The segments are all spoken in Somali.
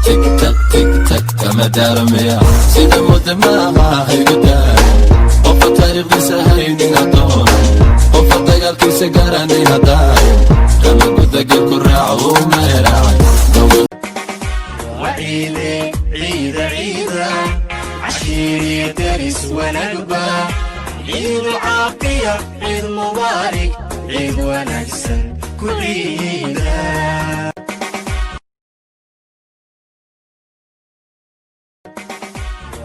Tik tak tik tak kama daaramaya sida mudda maaha haygu daarin qofa taariikhdiisa haynin hadoon qofa dagaalkiisa garanay hadaarin kama gudagal ku raaco uu meeraacay. Waciide ciida ciida cashiiriya deris wanaagba ciidu caafiya ciid mubaarig ciid wanaagsan ku ciida.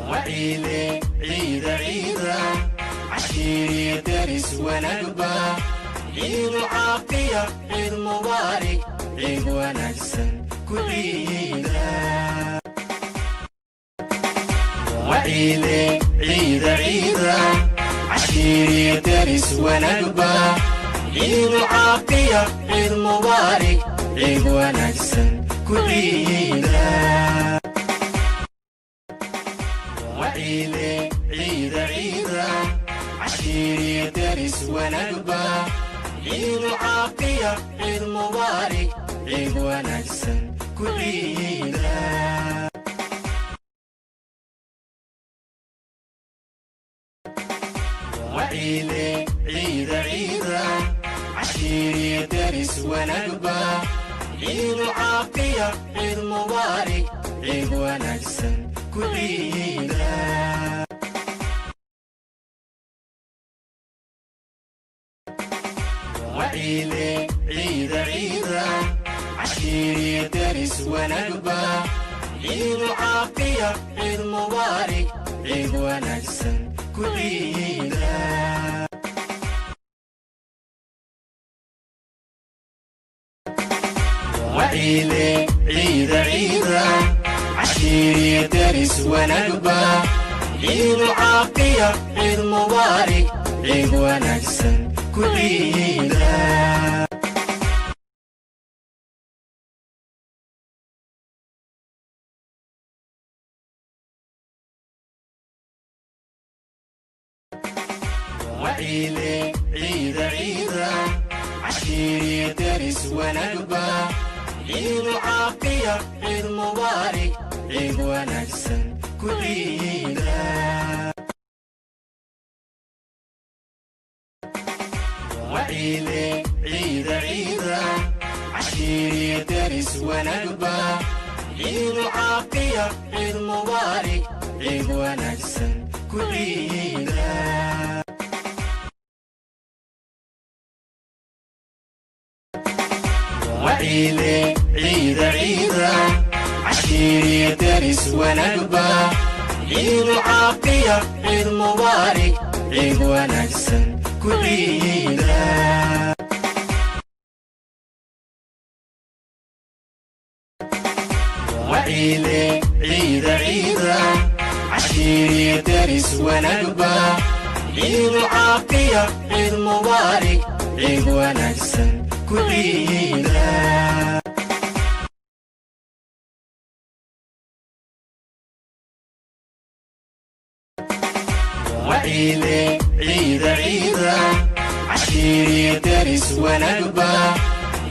Waciide ciida ciida cashiiriya deris wanaagba ciidu caafiya ciid mubaarig ciid wanaagsan ku ciida. Waciide ciida ciida cashiiriya deris wanaagba ciidu caafiya ciid mubaarig ciid wanaagsan ku ciida. Waciide ciida ciida cashiiriya deris wanaagba ciidu caafiya ciid mubaarig ciid wanaagsan ku ciida. Waciide ciida ciida cashiiriya deris wanaagba ciidu caafiya ciid mubaarig ciid wanaagsan ku ciida. Waciide ciida ciida cashiiriya deris wanaagba ciidu caafiya ciid mubaarig ciid wanaagsan ku ciida. Waciide ciida ciida cashiiriya deris wanaagba ciidu caafiya ciid mubaarig ciid wanaagsan ku ciida. Waciide ciida ciida cashiiriya deris wanaagba ciidu caafiya ciid mubaarig ciid wanaagsan ku ciida. Waciide ciida ciida cashiiriya deris wanaagba ciidu caafiya ciid mubaarig ciid wanaagsan ku ciida. Waciide ciida ciida cashiiriya deris wanaagba ciidu caafiya ciid mubaarig ciid wanaagsan ku ciida. Waciide ciida ciida cashiiriya deris wanaagba ciidu caafiya ciid mubaarig ciid wanaagsan ku ciida. Waciide ciida ciida cashiiriya deris wanaagba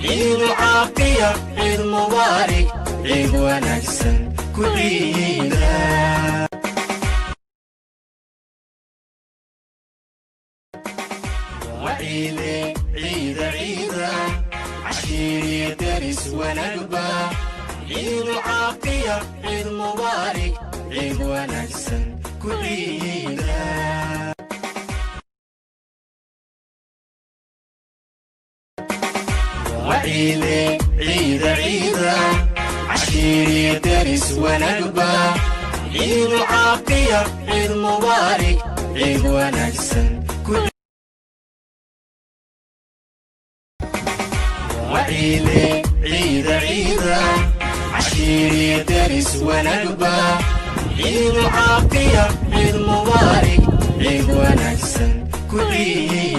ciidu caafiya ciid mubaarig ciid wanaagsan ku ciida. Waciide ciida ciida cashiiriya deris wanaagba ciidu caafiya ciid mubaarig ciid wanaagsan ku ciida. Waciide ciida ciida cashiiriya deris wanaagba ciidu caafiya ciid mubaarig ciid wanaagsan ku. Waciide ciida ciida cashiiriya deris wanaagba ciidu caafiya ciid mubaarig ciid wanaagsan ku ciida.